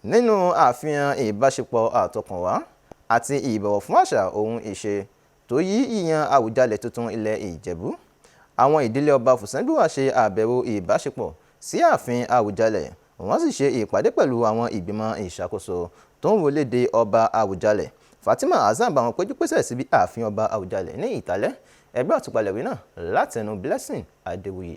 Nínú àfihàn ìbáṣepọ̀ àtọkànwá àti ìbọ̀wọ̀ fún àṣà ohun ìṣe tó yí yíyan Àwùjalẹ̀ tuntun ilẹ̀ Ìjẹ̀bú, àwọn ìdílé ọba Fùsẹ́ngbùwà ṣe àbẹ̀wò ìbáṣepọ̀ sí ààfin Àwùjalẹ̀, wọ́n sì ṣe ìpàdé pẹ̀lú àwọn ìgbìmọ̀ ìṣàkóso tó ń wọlé de ọba Àwùjalẹ̀. Fatima Hasan bá wọn péjú pésẹ̀ síbi ààfin ọba Àwùjalẹ̀ ní Ìtàlẹ́. Ẹ gbọ́ àtúpalẹ̀ ìròyìn náà látẹnu Blessing Adéwuyì.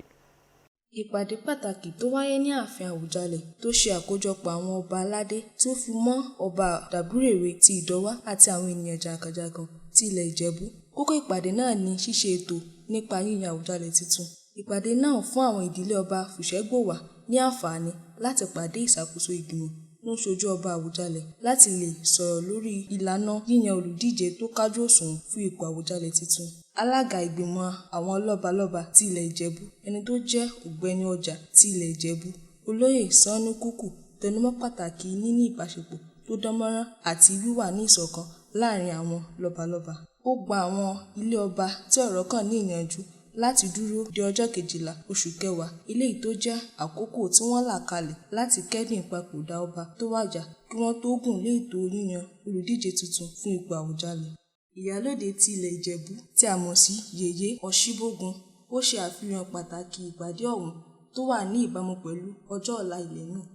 Ìpàdé pàtàkì tó wáyé ní ààfin Àwùjalẹ̀ tó ṣe àkójọpọ̀ àwọn ọba aládé tí ó fi mọ́ Ọba Dàbúrẹ̀wé ti Ìdọwá àti àwọn ènìyàn jàǹkànjàǹkàn ti ilẹ̀ Ìjẹ̀bú. Kókó ìpàdé náà ní ṣíṣe ètò nípa yíyan Àwùjalẹ̀ tuntun. Ìpàdé náà fún àwọn ìdílé ọba Fùsẹ́ngbùwà ní àǹfààní láti pàdé ìṣàkóso ìgbìmọ̀ tó ń ṣojú ọba Àwùjalẹ̀ láti lè sọ̀rọ̀ lórí ìlànà yíyan olùdíje tó kájú òṣùwọ̀n fún ipò Àwùjalẹ̀ tuntun. Alága ìgbìmọ̀ àwọn lọ́balọ́ba ti ilẹ̀ Ìjẹ̀bú, ẹni tó jẹ́ ògbẹ́ni ọjà ti ilẹ̀ Ìjẹ̀bú, Olóyè Sanni Kúkú tẹnumọ́ pàtàkì níní ìbáṣepọ̀ tó dánmọ́nrán àti wíwà ní ìṣọ̀kan láàrin àwọn lọ́balọ́ba. Ó gba àwọn ilé ọba tí ọ̀rọ̀ kàn ní ìyànjú láti dúró de ọjọ́ 12 oṣù kẹwàá eléyìí tó jẹ́ àkókò tí wọ́n là kalẹ̀ láti kẹ́dùn ìpapòdà ọba tó wàjà kí wọ́n tó gùn lé ètò yíyan olùdíje tuntun fún ipò Àwùjalẹ̀. Ìyálóde ti ilẹ̀ Ìjẹ̀bú tí a mọ̀ sí Yèyé Ọ̀ṣíbógun ó ṣe àfihàn pàtàkì ìpàdé ọ̀hún tó wà ní ìbámu pẹ̀lú ọjọ́ ọ̀la ilẹ̀ náà.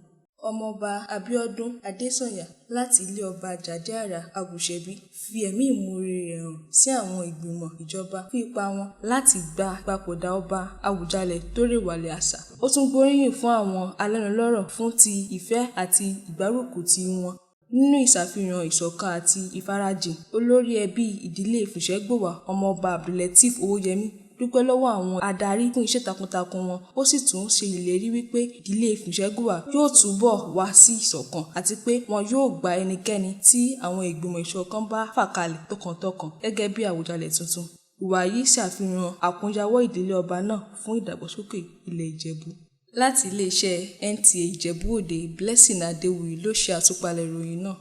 Ọmọọba Abíọ́dún Adésànyà láti ilé ọba Jàdéàrà Àgùṣẹ̀bí fi ẹ̀mí ìmoore rẹ̀ hàn sí àwọn ìgbìmọ̀ ìjọba fún ipa wọn láti gba ìpapòdà ọba Àwùjalẹ̀ tó rèwàlẹ̀àsà. Ó tún gbóríyìn fún àwọn alẹ́nulọ́rọ̀ fún ti ìfẹ́ àti ìgbárùkùtì wọn nínú ìṣàfihàn ìṣọ̀kan àti ìfarajìn. Olórí ẹbí ìdílé Fùsẹ́ngbùwà, Ọmọọba Abdulateef Owóyẹmí dúpẹ́ lọ́wọ́ àwọn adarí fún iṣẹ́ takuntakun wọn, ó sì tún ṣe ìlérí wípé ìdílé Fùsẹ́ngbùwà yóò túbọ̀ wà sí ìṣọ̀kan àti pé wọn yóò gba ẹnikẹ́ni tí àwọn ìgbìmọ̀ ìṣọ̀kan bá fà kalẹ̀ tọkàntọkàn gẹ́gẹ́ bí Àwùjalẹ̀ tuntun. Ìwà yìí ṣàfihàn àkóyawọ́ ìdílé ọba náà fún ìdàgbàsókè ilẹ̀ Ìjẹ̀bú. Láti iléeṣẹ́ NTA Ìjẹ̀bú Òde, Blessing Adéwuyì ló ṣe àtúpalẹ̀ ìròyìn náà.